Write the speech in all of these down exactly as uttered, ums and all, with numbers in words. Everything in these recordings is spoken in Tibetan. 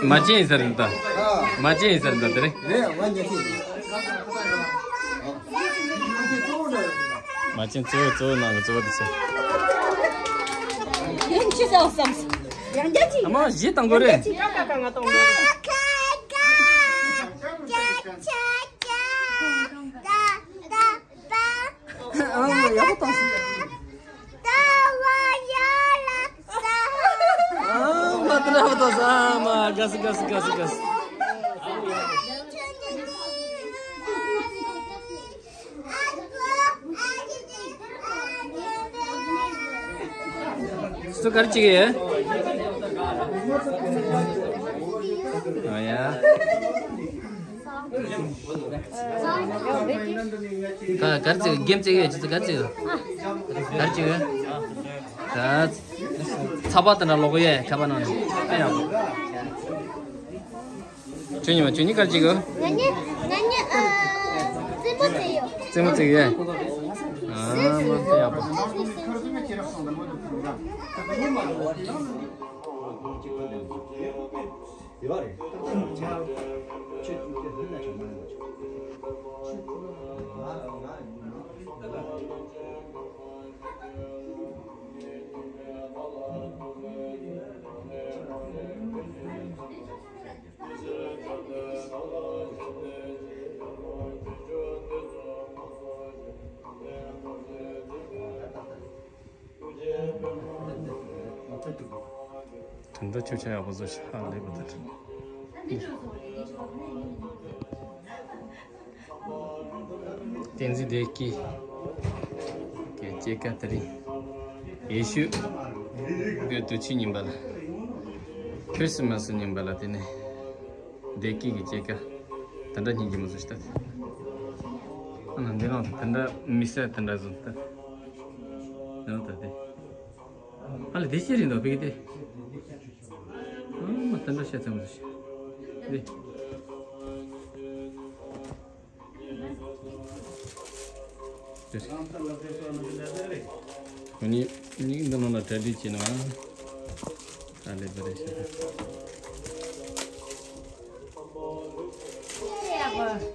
མ་བྱན་ཡིན་ས་རེད་ད། མ་བྱན་ཡིན་ས་རེད་ད་དེ་རེད། རེད་ང་ཉལ་ཐེངས་རེད། མ་བྱན་གཙོ་བོ་གཙོ་བོ་ནང་གི་གཙོ་བོ་དེ་ཚོ། ཡང་ཅི་ཟེར་བསམ། ཡང་བསྐྱར་ཅི། ཨ་མ་གཞི་བཏང་དགོས་རེད། ཡང་བསྐྱར་ཅི། ཁ་ཁ་ཁ་ང་གཏོང་དགོས་རེད། ཨང་ཡག་པོ་བཏང་སོང་། ཨང་མ་དེ་འདྲ་བཏང་སོང་། ཨ་མ་དགའ་སོང་དགའ་སོང་དགའ་སོང་དགའ་སོང་། སུ་ག་རེ་བྱེད་ཀྱི་ཡོད། ཨ་ཡ། ག་ག་རེ་བྱེད་ཀྱི་གེམ་བྱེད་ཀྱི་ཡོད། ཅི་ག་རེ་བྱེད་ཀྱི་ཡོད། ག་རེ་བྱེད་ཀྱི་ཡོད། ད་ཚ་བ་དེ་འདྲ་ལོག་གི་ཡོད། ཁ་པར་ནང་ནས། ཨ་ཡ། ཁྱོད་གཉིས་མ་ཁྱོད་གཉིས་ག་རེ་བྱེད་ཀྱི་ཡོད། ང་གཉིས་ང་གཉིས་ཨ་རྩེད་མོ་རྩེ་ཡོད། རྩེད་མོ་རྩེ་ཡོད། ཨ་མ་དེ་ཡག་པོ། དོན་དག་ཆོས་ཆ་ཡག་པོ་བཟོ་ཤག་ཧ་ལས་པ་དང་། བསྟན་འཛིན་བདེ་སྐྱིད་ཀྱི་སྐྱེས་སྐར་དེ་རིང་ཡེ་ཤུ་གི་དུས་ཆེན་ཉིན་པ་ལ། ཁྲི་སི་མ་སི་ཉིན་པ་ལ་དེ་ནས་བདེ་སྐྱིད་ཀྱི་སྐྱེས་སྐར་དེ་འདྲ་སྙིང་རྗེ་མོ་བཟོ་ཞིག་ལྟ། ཨ་ན་འདི་རང་དེ་འདྲ་མི་སེར་དེ་འདྲ་བཟོ་ལྟ། འདི་རང་ད་དེ། ཨ་ལ་དེ་ཤེས་རིང་དུ་བིག་དེ། ཨ་མ་ད་འདྲ་བཤད་ཚང་མ་ཤེས། དེ། དེ། ཁོ་གཉིས་གཉིས་འདི་ནང་ལ་གྲ་སྒྲིག་བྱས་ན། ཨ་ལེ་བ་རེ་ཤེས།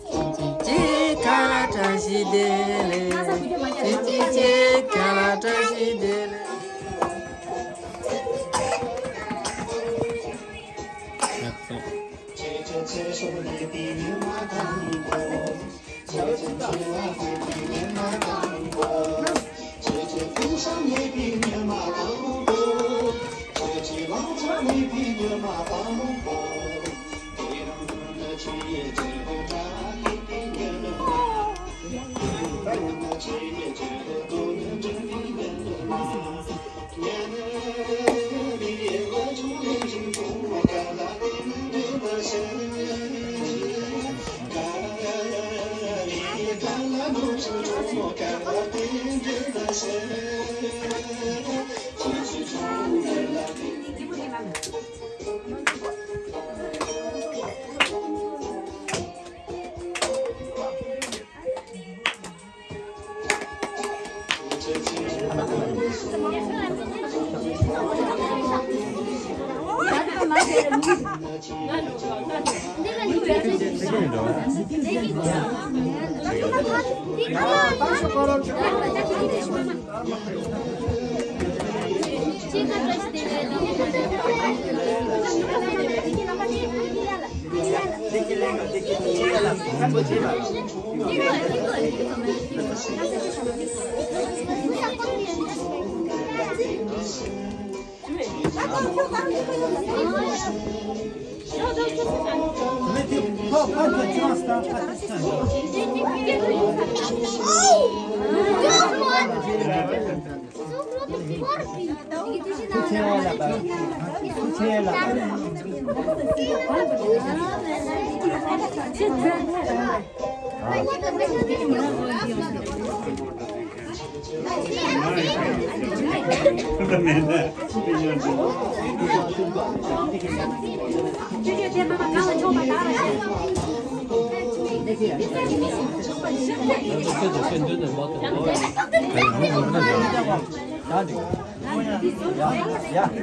ཅི་ཅི་ཅི་ཁ་ལ་བཀྲ་ཤིས་བདེ་ལེགས། ཅི་ཅི་ཅི་ཁ་ལ་བཀྲ་ཤིས་བདེ་ལེགས། ཡག་སོང་།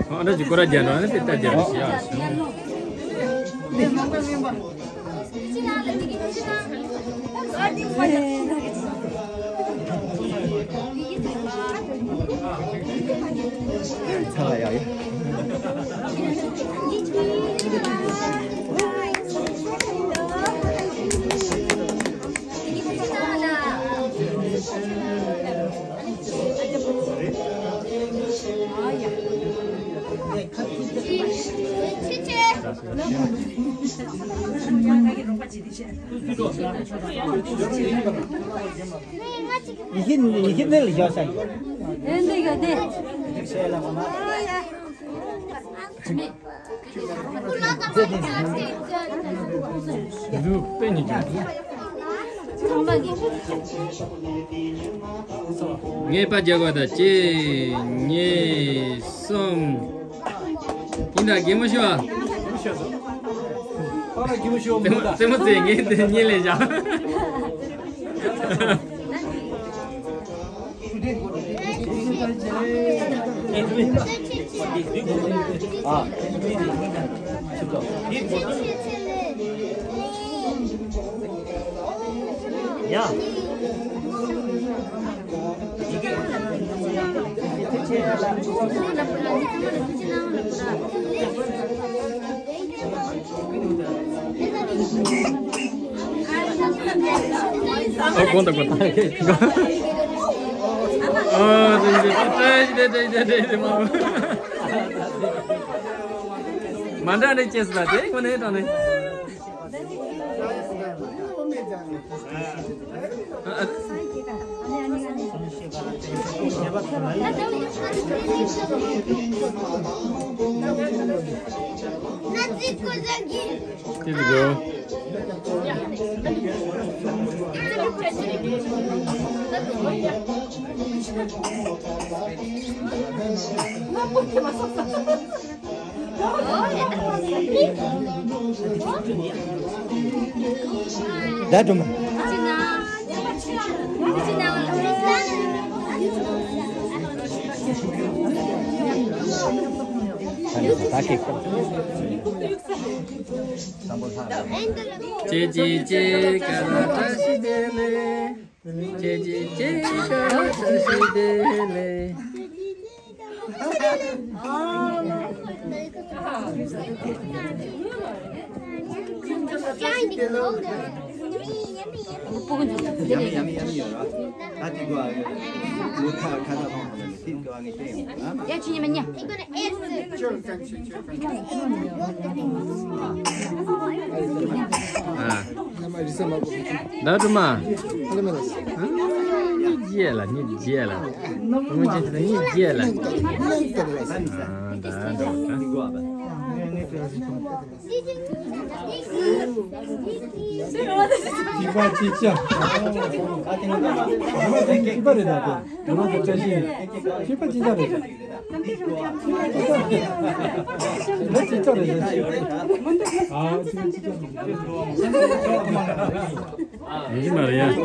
ཨ་འདྲ་ཅིག་སྐོར་ར་རྒྱག་འགྲོ་ནི་དེ་ལྟ་རྒྱག་ཞིག་ཡ། ཡིན་ནི་ལ་ཡོད་ས་ཡིན། ངས་པ་རྒྱག་པ་དང་གཅིག་གཉིས་གསུམ། ཡིན་ད་གད་མོ་ཤོར་བ། རྩེད་མོ་རྩེ་ངས་འདི་གཉིས་ལས་བཞག་ཨ་དགོངས་དག་དགོངས་དག་ཨ་དེ་དེ་དེ་དེ་དེ་མ་མ་འདྲ་འདྲ་སྐྱེས་སོང་ད་དེ་ཁོ་ནས་དྲང་ནས། ད་དུ་མ། ད་ཁེགས། ཅེ་ཅེ་ཅེ་ཀ་ར་བཀྲ་ཤིས་བདེ་ལེགས། ཅེ་ཅེ་ཅེ་ཀ་ར་བཀྲ་ཤིས་བདེ་ལེགས། ད་དུ་མ། ཉིད་རྗེས་ལ་ཉིད་རྗེས་ལ། དུ་མ་ཅན་དུ་ཉིད་རྗེས་ལ། ད་ད་ད། ཅི་པ་ཅི་ཅ། ཅི་པ་རེད་ད་དེ། ཅི་པ་ཅི་ཅ་རེད། ད་ཅི་ཅ་རེད་ད། ཨ་ཅི་ཅ་ཅི་ཅ་རེད། ཡིན་གྱི་མ་རེད་ཡ།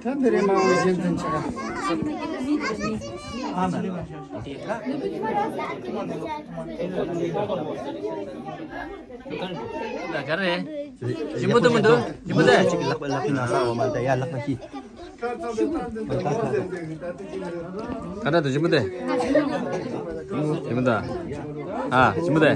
ད་འདི་རེད་མ་འོངས་གཞན་དོན་ཆེ་ག་ད་ག་རེ། ཞིམ་པོ་འདུག་མི་འདུག་ཞིམ་པོ་འདུག་ཅིག་ལག་པ་ལག་པའི་ནང་ས་འོ་མ་ད་ཡ་ལག་པ་ཤི། ད་ད་ད་ཞིམ་པོ་འདུག་ཞིམ་པོ་འདུག་ཨ་ཞིམ་པོ་འདུག་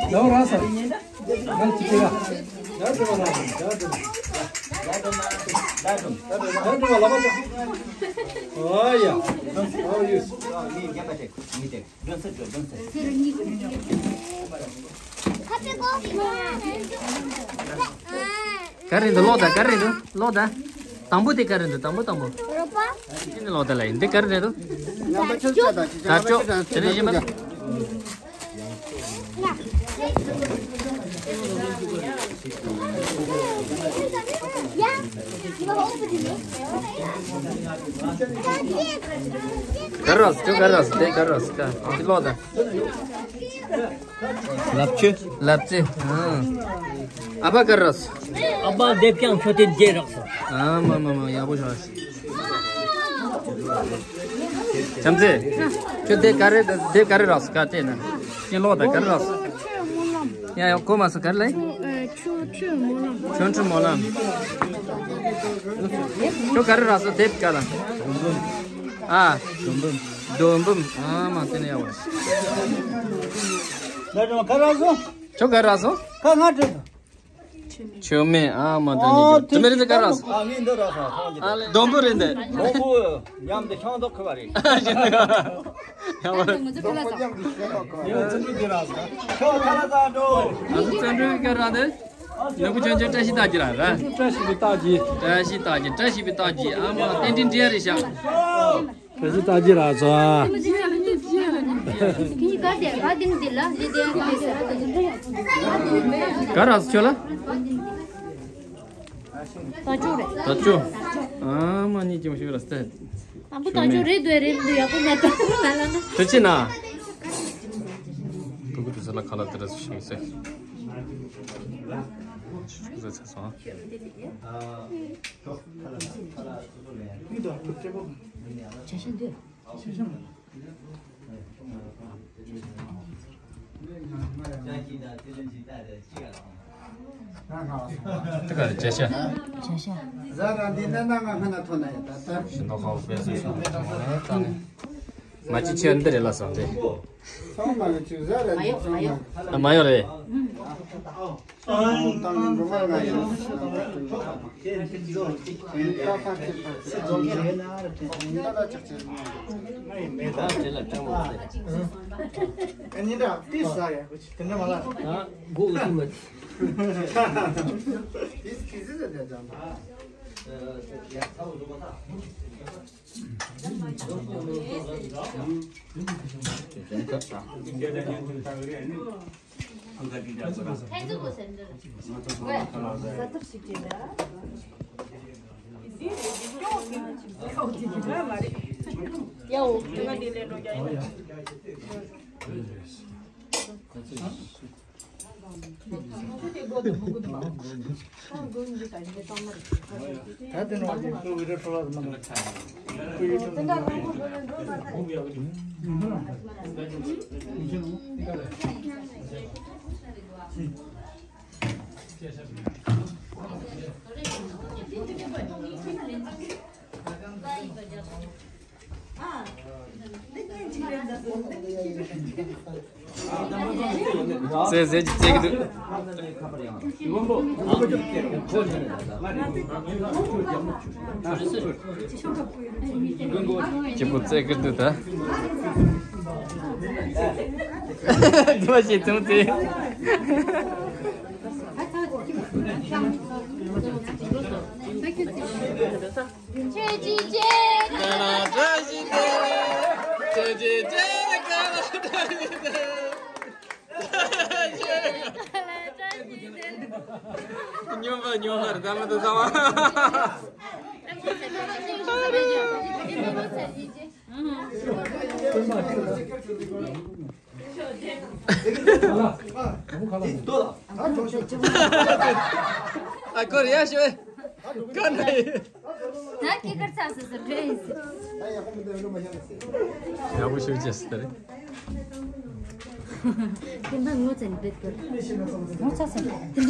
ལོ་ར་ས། ང་ཅི་ཅི་ར། ཡར་དྲི་བ་ལ་ཡར་དྲི་བ། ཡར་དྲི་བ་ལ་མ་ཆག་ཨ་ཡ། ཨོ་ཡུས། ག་རེ་འདུག་ལོག་ད། ག་རེ་འདུག་ལོག་ད། དང་པོ་དེ་ག་རེ་འདུག་དང་པོ་དང་པོ། རོ་པ། འདི་ནི་ལོག་ད་ལ་ཡིན། འདི་ག་རེ་རེད་འདུག་དར་ལྕོག་དར་ལྕོག་དེ་ནས་གཞན་པ། ག་རེ་རག་སོང་། ཁྱོད་ག་རེ་རག་སོང་། དེ་ག་རེ་རག་སོང་། ཀ་འདི་ལོག་ད། ལབ་ཅི། ལབ་ཙེ། ཨ། ཨ་ཕ་ག་རེ་རག་སོང་། ཨ་ཕ་དེབ་རྐྱང་ཤོག་དེབ་བརྒྱད་རག་སོང་། ཨ་མ་མ་མ། ཡག་པོ་ཤོག་བྱམས་བརྩེ། ཁྱོད་དེ་ག་རེ་དེབ་ག་རེ་རག་སོང་། ཀ་དེ་ན་ཤིང་ལོག་ད། ག་རེ་རག་སོང་། ཡ་ཡ། གོ་མ་སོང་། ག་རེ་ལབ། ཆོ་ཆོ་སྨོན་ལམ། ཆོ་འཕྲུལ་སྨོན་ལམ། ཁྱོད་ག་རེ་རག་སོང་། དེབ་ག་ལ། ཨ། རྡོ་འབུམ། རྡོ་འབུམ། ཨ་མ། དེ་ནས་ཡག་པོ་རེད། ད་རུང་ག་རེ་རག་སོང་། ཁྱོད་ག་རེ་རག་སོང་། ཁ་ང་བྲིས་སོང་། ཆུ་མིག་ཨ་མ། ད་ཨོ་ནི་དེ་མི་རེད། དེ་ག་རེ་རག་སོང་། ཨ་ནི་འདི་རག་སོང་། ཁོང་གི་ཨ་ལེ། སྡོང་པོ་རེད་འདི། སྡོང་པོ་མཉམ་དུ་ཤིང་ཏོག་ཁུ་བ་རེད། ཡང་བར། ཡང་བར་ཙམ་གྱི་དེ་རག་སོང་། ཁྱོད་ཁ་ལ་ཙམ་འགྲོ། ང་ཚོ་བརྩོན་འགྲུས་ཀྱི་རག་འདི། ནོར་བུ་ཆུང་ཆུང་བཀྲ་ཤིས་རྟགས་བརྒྱད་ར་ར། བཀྲ་ཤིས་པའི་རྟགས་བརྒྱད། བཀྲ་ཤིས་རྟགས་བརྒྱད། བཀྲ་ཤིས་པའི་རྟགས་བརྒྱད། ཨ་མ། རྟེན་འབྲེལ་འདྲེས་རེད་ཤག་བཀྲ་ཤིས་རྟགས་བརྒྱད་རག་སོང་ཨ། ག་རག་སོང་ཁྱོད་ལ། དར་ལྕོག་རེད། དར་ལྕོག་ཨ་མ། གཉིས་ཀྱང་ཞུ་ར་སྟེ། དང་པོ་དར་ལྕོག་རེད་འདུག་རེད་འདུག་ཡག་པོ་མེད་དོ། ང་ལ་ན། དེ་ཅི་ན། ཕྲུ་གུ་དེ་ཚོ་ལ་ཁ་ལག་དེ་འདྲ་ཞིག་ཟེར། ཕྲུ་གུ་ཚོ་ཚེ་སོང་། དེ་ག་རེ་བྱ་ཤ། བྱ་ཤ། ཟ་ར་འདི་ནས་ན་ང་ང་ན་ཐོན་ན་ཡ་ད་ད། ཤིང་ཏོག་ཁ་བོ་དཔེ་བཟང་ཤོག་ད་ནི། མ་ཅི་ཆེ་འདི་རེད་ལ་སོང་རེད། ཚང་མ་ལ་ཅིག་ཟ་ར་ཅིག་ཚང་མ། ཨ་མ་ཡོང་རེད། ཨང་ཏང་འགྲོ་མ་ང་ཡིན། ཨ་ནི་འདྲ་ཏིས་ཟ་ཡ་དེ་འདྲ་མ་ལ། ཏིས་ཏིས་ཟ་ཡ་ཅང་། ཙེ་ཙེ་ཅིག་ཙེ་གི་འདུག་སྐྱིད་པོ་ཙེ་གི་འདུག་ད། དུ་བ་ཞིག་ཐུང་ཙེ། ཆོས་ཀྱི་རྗེ། ཀ་ལ་བཀྲ་ཤིས་བདེ་ལེགས། ཆོས་ཀྱི་རྗེ་ཀ་ལ་བཀྲ་ཤིས་བདེ་ལེགས། སྨྱོན་པ་སྨྱོན་པར་ད་མ་ད་ཚང་མ། ཨ་ཁོ་རེ་ཡ་ཤོད། ཀ་ན་ཡི། ད་སྐྱེས་སྐར་ཚར་སོང་ཟེར་འདྲ་ཡིན་ཟེར། ཡག་པོ་ཞིག་བྱས་ཟེར། ཁྱེད་ད་ངོ་ཚ་ནི་བེད་ཀྱི། ངོ་ཚ་ཟེར། དེ་འདྲའི་